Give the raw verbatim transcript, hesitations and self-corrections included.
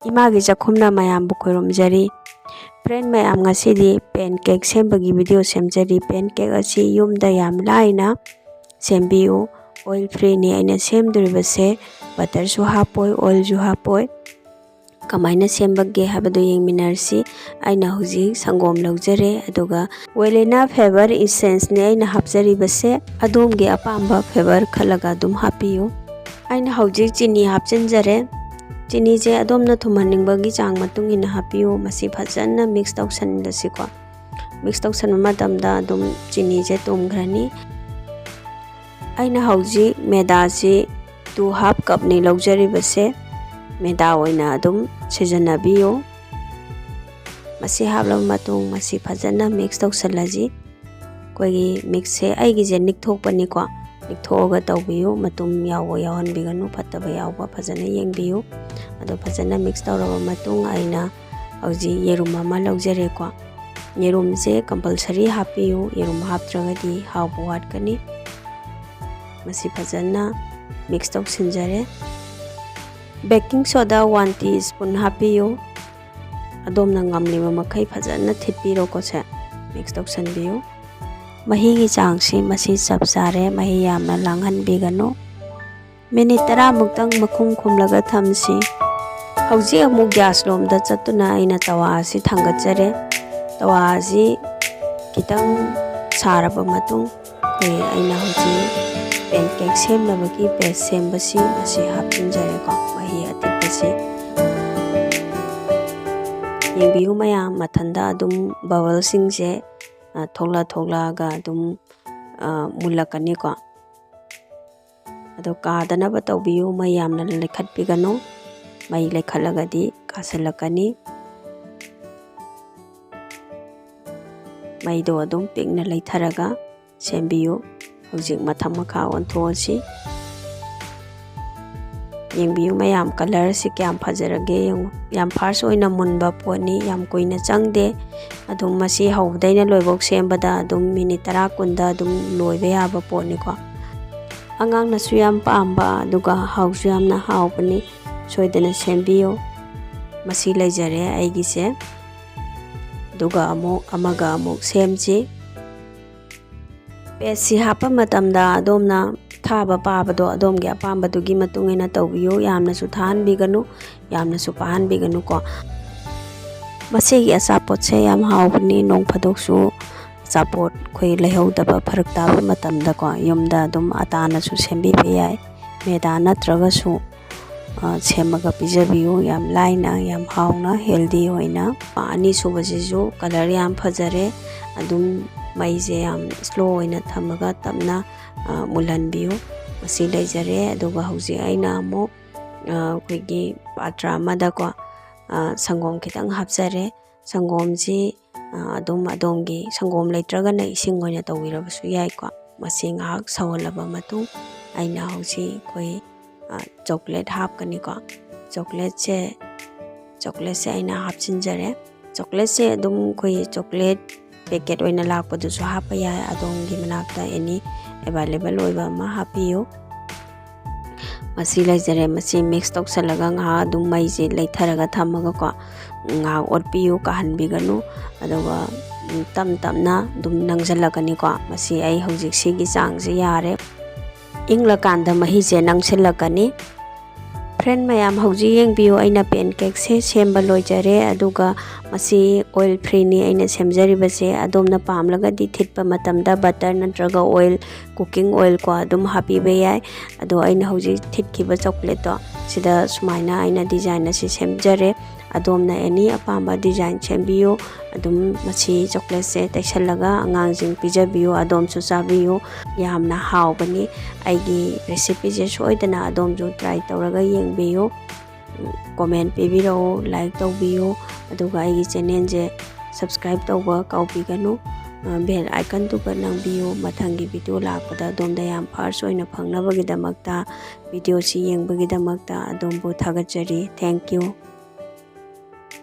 ꯏꯃꯥꯒꯤ ꯆꯥꯛꯈꯨꯝꯅ ꯃꯌꯥꯝꯕꯨ ꯈꯨꯔꯨꯝꯖꯔꯤ꯫ Friend ꯃꯌꯥꯝ, ꯉꯁꯤꯗꯤ pancake ꯁꯦꯝꯕꯒꯤ video ꯁꯦꯝꯖꯔꯤ꯫ Pancake ꯑꯁꯤ ꯌꯨꯝꯗ ꯌꯥꯝ ꯂꯥꯏꯅ ꯁꯦꯝꯕꯤꯌꯨ꯫ Oil free ꯅꯤ ꯑꯩꯅ ꯁꯦꯝꯗꯣꯔꯤꯕꯁꯦ꯫ Butter ꯁꯨ ꯍꯥꯞꯄꯣꯏ, oil ꯁꯨ ꯍꯥꯞꯄꯣꯏ꯫ ꯀꯃꯥꯏꯅ ꯁꯦꯝꯕꯒꯦ ꯍꯥꯏꯕꯗꯨ ꯌꯦꯡꯃꯤꯟꯅꯔꯁꯤ꯫ ꯑꯩꯅ ꯍꯧꯖꯤꯛ ꯁꯪꯒꯣꯝ ꯂꯧꯖꯔꯦ, ꯑꯗꯨꯒ Welena flavour essence ꯅꯤ ꯑꯩꯅ ꯍꯥꯞꯆꯔꯤꯕꯁꯦ꯫ ꯑꯗꯣꯝꯒꯤ ꯑꯄꯥꯝꯕ flavour ꯈꯜꯂꯒ ꯑꯗꯨꯝ ꯍꯥꯞꯄꯤꯌꯨ꯫ ꯑꯩꯅ ꯍꯧꯖꯤꯛ ꯆꯤꯅꯤ ꯍꯥꯞꯆꯤꯟꯖꯔꯦ꯫ ꯆꯤꯅꯤꯁꯦ ꯑꯗꯣꯝꯅ ꯊꯨꯝꯍꯟꯅꯤꯡꯕꯒꯤ ꯆꯥꯡ ꯃꯇꯨꯡ ꯏꯟꯅ ꯍꯥꯞꯄꯤꯌꯨ꯫ ꯃꯁꯤ ꯐꯖꯅ mix ꯇꯧꯁꯟꯂꯁꯤꯀꯣ꯫ Mix ꯇꯧꯁꯟꯕ ꯃꯇꯝꯗ ꯑꯗꯨꯝ ꯆꯤꯅꯤꯁꯦ ꯇꯨꯝꯈ꯭ꯔꯅꯤ꯫ ꯑꯩꯅ ꯍꯧꯖꯤꯛ ꯃꯦꯗꯥꯁꯤ two half cup ꯅꯤ ꯂꯧꯖꯔꯤꯕꯁꯦ꯫ ꯃꯦꯗꯥ ꯑꯣꯏꯅ ꯑꯗꯨꯝ ꯁꯤꯖꯤꯟꯅꯕꯤꯌꯨ꯫ ꯃꯁꯤ ꯍꯥꯞꯂꯕ ꯃꯇꯨꯡ ꯃꯁꯤ ꯐꯖꯅ mix ꯇꯧꯁꯜꯂꯁꯤ꯫ ꯑꯩꯈꯣꯏꯒꯤ mix ꯁꯦ, ꯑꯩꯒꯤꯁꯦ ꯅꯤꯛꯊꯣꯛꯄꯅꯤꯀꯣ, ꯅꯤꯛꯊꯣꯛꯑꯒ ꯇꯧꯕꯤꯌꯨ꯫ ꯃꯇꯨꯝ ꯌꯥꯎꯕ ꯌꯥꯎꯍꯟꯕꯤꯒꯅꯨ, ꯐꯠꯇꯕ ꯌꯥꯎꯕ ꯐꯖꯅ ꯌꯦꯡꯕꯤꯌꯨ꯫ ꯑꯗꯣ ꯐꯖꯅ mix ꯇꯧꯔꯕ ꯃꯇꯨꯡ ꯑꯩꯅ ꯍꯧꯖꯤꯛ ꯌꯦꯔꯨꯝ ꯑꯃ ꯂꯧꯖꯔꯦꯀꯣ꯫ ꯌꯦꯔꯨꯝꯁꯦ compulsory ꯍꯥꯞꯄꯤꯌꯨ, ꯌꯦꯔꯨꯝ ꯍꯥꯞꯇ꯭ꯔꯒꯗꯤ ꯍꯥꯎꯕ ꯋꯥꯠꯀꯅꯤ꯫ ꯃꯁꯤ ꯐꯖꯅ mix ꯇꯧꯁꯤꯟꯖꯔꯦ꯫ Baking soda one teaspoon ꯍꯥꯞꯄꯤꯌꯨ꯫ ꯑꯗꯣꯝꯅ ꯉꯝꯂꯤꯕ ꯃꯈꯩ ꯐꯖꯅ ꯊꯤꯠꯄꯤꯔꯣꯀꯣ꯫ ꯁꯦ mix ꯇꯧꯁꯟꯕꯤꯌꯨ꯫ ꯃꯍꯤꯒꯤ ꯆꯥꯡꯁꯤ ꯃꯁꯤ ꯆꯞ ꯆꯥꯔꯦ, ꯃꯍꯤ ꯌꯥꯝꯅ ꯂꯥꯡꯍꯟꯕꯤꯒꯅꯨ꯫ Minute ꯇꯔꯥ ꯃꯨꯛꯇꯪ ꯃꯈꯨꯝ ꯈꯨꯝꯂꯒ ꯊꯝꯁꯤ꯫ ꯍꯧꯖꯤꯛ ꯑꯃꯨꯛ gas ꯂꯣꯝꯗ ꯆꯠꯇꯨꯅ ꯑꯩꯅ ꯇꯋꯥ ꯑꯁꯤ ꯊꯥꯡꯒꯠꯆꯔꯦ꯫ ꯇꯋꯥ ꯑꯁꯤ ꯈꯤꯇꯪ ꯁꯥꯔꯕ ꯃꯇꯨꯡ ꯑꯩꯈꯣꯏ, ꯑꯩꯅ ꯍꯧꯖꯤꯛ pancake ꯁꯦꯝꯅꯕꯒꯤ paste ꯁꯦꯝꯕꯁꯤ ꯃꯁꯤ ꯍꯥꯞꯆꯤꯟꯖꯔꯦꯀꯣ, ꯃꯍꯤ ꯑꯇꯦꯛꯄꯁꯤ꯫ ꯌꯦꯡꯕꯤꯌꯨ ꯃꯌꯥꯝ, ꯃꯊꯟꯇ ꯑꯗꯨꯝ bubble ꯁꯤꯡꯁꯦ, ꯑ, ꯊꯣꯛꯂꯛ ꯊꯣꯛꯂꯛꯑꯒ ꯑꯗꯨꯝ, ꯑ, ꯃꯨꯜꯂꯛꯀꯅꯤꯀꯣ꯫ ꯑꯗꯣ ꯀꯥꯗꯅꯕ ꯇꯧꯕꯤꯌꯨ, ꯃꯩ ꯌꯥꯝꯅ ꯂꯩꯈꯠꯄꯤꯒꯅꯨ꯫ ꯃꯩ ꯂꯩꯈꯠꯂꯒꯗꯤ ꯀꯥꯁꯤꯜꯂꯛꯀꯅꯤ꯫ ꯃꯩꯗꯣ ꯑꯗꯨꯝ ꯄꯤꯛꯅ ꯂꯩꯊꯔꯒ ꯁꯦꯝꯕꯤꯌꯨ꯫ ꯍꯧꯖꯤꯛ ꯃꯊꯛ ꯃꯈꯥ ꯑꯣꯟꯊꯣꯛꯑꯁꯤ꯫ ꯌꯦꯡꯕꯤꯌꯨ ꯃꯌꯥꯝ, colour ꯁꯤ ꯀꯌꯥꯝ ꯐꯖꯔꯒꯦ ꯌꯦꯡꯉꯨ꯫ ꯌꯥꯝ fast ꯑꯣꯏꯅ ꯃꯨꯟꯕ ꯄꯣꯠꯅꯤ, ꯌꯥꯝ ꯀꯨꯏꯅ ꯆꯪꯗꯦ꯫ ꯑꯗꯨꯝ ꯃꯁꯤ ꯍꯧꯕꯗꯩꯅ ꯂꯣꯏꯐꯧ ꯁꯦꯝꯕꯗ ꯑꯗꯨꯝ minute ꯇꯔꯥ ꯀꯨꯟꯗ ꯑꯗꯨꯝ ꯂꯣꯏꯕ ꯌꯥꯕ ꯄꯣꯠꯅꯤꯀꯣ꯫ ꯑꯉꯥꯡꯅꯁꯨ ꯌꯥꯝ ꯄꯥꯝꯕ, ꯑꯗꯨꯒ ꯍꯥꯎꯁꯨ ꯌꯥꯝꯅ ꯍꯥꯎꯕꯅꯤ꯫ ꯁꯣꯏꯗꯅ ꯁꯦꯝꯕꯤꯌꯨ꯫ ꯃꯁꯤ ꯂꯩꯖꯔꯦ ꯑꯩꯒꯤꯁꯦ꯫ ꯑꯗꯨꯒ ꯑꯃꯨꯛ ꯑꯃꯒ ꯑꯃꯨꯛ ꯁꯦꯝꯁꯤ꯫ Paste ꯁꯤ ꯍꯥꯞꯄ ꯃꯇꯝꯗ ꯑꯗꯣꯝꯅ ꯊꯥꯕ ꯄꯥꯕꯗꯣ ꯑꯗꯣꯝꯒꯤ ꯑꯄꯥꯝꯕꯗꯨꯒꯤ ꯃꯇꯨꯡ ꯏꯟꯅ ꯇꯧꯕꯤꯌꯨ꯫ ꯌꯥꯝꯅꯁꯨ ꯊꯥꯍꯟꯕꯤꯒꯅꯨ, ꯌꯥꯝꯅꯁꯨ ꯄꯥꯍꯟꯕꯤꯒꯅꯨꯀꯣ꯫ ꯃꯁꯤꯒꯤ ꯑꯆꯥꯄꯣꯠꯁꯦ ꯌꯥꯝ ꯍꯥꯎꯕꯅꯤ꯫ ꯅꯣꯡ ꯐꯥꯗꯣꯛꯁꯨ ꯑꯆꯥꯄꯣꯠ ꯑꯩꯈꯣꯏ ꯂꯩꯍꯧꯗꯕ, ꯐꯔꯛ ꯇꯥꯕ ꯃꯇꯝꯗꯀꯣ, ꯌꯨꯝꯗ ꯑꯗꯨꯝ ꯑꯇꯥꯅꯁꯨ ꯁꯦꯝꯕꯤꯕ ꯌꯥꯏ꯫ ꯃꯦꯗꯥ ꯅꯠꯇ꯭ꯔꯒꯁꯨ, ꯑ, ꯁꯦꯝꯃꯒ ꯄꯤꯖꯕꯤꯌꯨ꯫ ꯌꯥꯝ ꯂꯥꯏꯅ, ꯌꯥꯝ ꯍꯥꯎꯅ, healthy ꯑꯣꯏꯅ꯫ ꯑꯅꯤꯁꯨꯕꯁꯤꯁꯨ colour ꯌꯥꯝ ꯐꯖꯔꯦ꯫ ꯑꯗꯨꯝ ꯃꯩꯁꯦ ꯌꯥꯝ slow ꯑꯣꯏꯅ ꯊꯝꯃꯒ ꯇꯞꯅ, ꯑ, ꯃꯨꯜꯍꯟꯕꯤꯌꯨ꯫ ꯃꯁꯤ ꯂꯩꯖꯔꯦ꯫ ꯑꯗꯨꯒ ꯍꯧꯖꯤꯛ ꯑꯩꯅ ꯑꯃꯨꯛ, ꯑ, ꯑꯩꯈꯣꯏꯒꯤ ꯄꯥꯇ꯭ꯔ ꯑꯃꯗꯀꯣ, ꯑ, ꯁꯪꯒꯣꯝ ꯈꯤꯇꯪ ꯍꯥꯞꯆꯔꯦ꯫ ꯁꯪꯒꯣꯝꯁꯤ, ꯑ, ꯑꯗꯨꯝ ꯑꯗꯣꯝꯒꯤ ꯁꯪꯒꯣꯝ ꯂꯩꯇ꯭ꯔꯒꯅ ꯏꯁꯤꯡ ꯑꯣꯏꯅ ꯇꯧꯕꯤꯔꯕꯁꯨ ꯌꯥꯏꯀꯣ꯫ ꯃꯁꯤ ꯉꯥꯏꯍꯥꯛ ꯁꯧꯍꯜꯂꯕ ꯃꯇꯨꯡ ꯑꯩꯅ ꯍꯧꯖꯤꯛ ꯑꯩꯈꯣꯏ, ꯑ, chocolate ꯍꯥꯞꯀꯅꯤꯀꯣ꯫ Chocolate ꯁꯦ, chocolate ꯁꯦ ꯑꯩꯅ ꯍꯥꯞꯆꯤꯟꯖꯔꯦ꯫ Chocolate ꯁꯦ ꯑꯗꯨꯝ ꯑꯩꯈꯣꯏ chocolate packet ꯑꯣꯏꯅ ꯂꯥꯛꯄꯗꯨꯁꯨ ꯍꯥꯞꯄ ꯌꯥꯏ꯫ ꯑꯗꯣꯝꯒꯤ ꯃꯅꯥꯛꯇ any available ꯑꯣꯏꯕ ꯑꯃ ꯍꯥꯞꯄꯤꯌꯨ꯫ ꯃꯁꯤ ꯂꯩꯖꯔꯦ꯫ ꯃꯁꯤ mix ꯇꯧꯁꯜꯂꯒ ꯉꯥꯏꯍꯥꯛ ꯑꯗꯨꯝ ꯃꯩꯁꯦ ꯂꯩꯊꯔꯒ ꯊꯝꯃꯒꯀꯣ, ꯉꯥꯏꯍꯥꯛ ꯑꯣꯠꯄꯤꯌꯨ, ꯀꯥꯍꯟꯕꯤꯒꯅꯨ꯫ ꯑꯗꯨꯒ, ꯎꯝ, ꯇꯞ ꯇꯞꯅ ꯑꯗꯨꯝ ꯅꯪꯁꯤꯜꯂꯛꯀꯅꯤꯀꯣ꯫ ꯃꯁꯤ ꯑꯩ ꯍꯧꯖꯤꯛ ꯁꯤꯒꯤ ꯆꯥꯡꯁꯦ ꯌꯥꯔꯦ꯫ ꯏꯪꯂꯀꯥꯟꯗ ꯃꯍꯤꯁꯦ ꯅꯪꯁꯤꯜꯂꯛꯀꯅꯤ꯫ Friend ꯃꯌꯥꯝ, ꯍꯧꯖꯤꯛ ꯌꯦꯡꯕꯤꯌꯨ, ꯑꯩꯅ pancake ꯁꯦ ꯁꯦꯝꯕ ꯂꯣꯏꯖꯔꯦ꯫ ꯑꯗꯨꯒ ꯃꯁꯤ oil free ꯅꯤ ꯑꯩꯅ ꯁꯦꯝꯖꯔꯤꯕꯁꯦ꯫ ꯑꯗꯣꯝꯅ ꯄꯥꯝꯂꯒꯗꯤ ꯊꯤꯠꯄ ꯃꯇꯝꯗ butter ꯅꯠꯇ꯭ꯔꯒ oil, cooking oil ꯀꯣ, ꯑꯗꯨꯝ ꯍꯥꯞꯄꯤꯕ ꯌꯥꯏ꯫ ꯑꯗꯣ ꯑꯩꯅ ꯍꯧꯖꯤꯛ ꯊꯤꯠꯈꯤꯕ chocolate ꯇꯣ, ꯁꯤꯗ ꯁꯨꯃꯥꯏꯅ ꯑꯩꯅ design ꯑꯁꯤ ꯁꯦꯝꯖꯔꯦ꯫ ꯑꯗꯣꯝꯅ any ꯑꯄꯥꯝꯕ design ꯁꯦꯝꯕꯤꯌꯨ꯫ ꯑꯗꯨꯝ ꯃꯁꯤ chocolate ꯁꯦ ꯇꯩꯁꯜꯂꯒ ꯑꯉꯥꯡꯁꯤꯡ ꯄꯤꯖꯕꯤꯌꯨ, ꯑꯗꯣꯝꯁꯨ ꯆꯥꯕꯤꯌꯨ꯫ ꯌꯥꯝꯅ ꯍꯥꯎꯕꯅꯤ꯫ ꯑꯩꯒꯤ recipe ꯁꯦ ꯁꯣꯏꯗꯅ ꯑꯗꯣꯝꯁꯨ try ꯇꯧꯔꯒ ꯌꯦꯡꯕꯤꯌꯨ꯫ Comment ꯄꯤꯕꯤꯔꯛꯎ, like ꯇꯧꯕꯤꯌꯨ, ꯑꯗꯨꯒ ꯑꯩꯒꯤ channel ꯁꯦ subscribe ꯇꯧꯕ ꯀꯥꯎꯕꯤꯒꯅꯨ꯫ ꯑ, bell icon ꯗꯨꯒ ꯅꯝꯕꯤꯌꯨ꯫ ꯃꯊꯪꯒꯤ video ꯂꯥꯛꯄꯗ ꯑꯗꯣꯝꯗ ꯌꯥꯝ first ꯑꯣꯏꯅ ꯐꯪꯅꯕꯒꯤꯗꯃꯛꯇ, video ꯁꯤ ꯌꯦꯡꯕꯒꯤꯗꯃꯛꯇ ꯑꯗꯣꯝꯕꯨ ꯊꯥꯒꯠꯆꯔꯤ꯫ Thank you꯫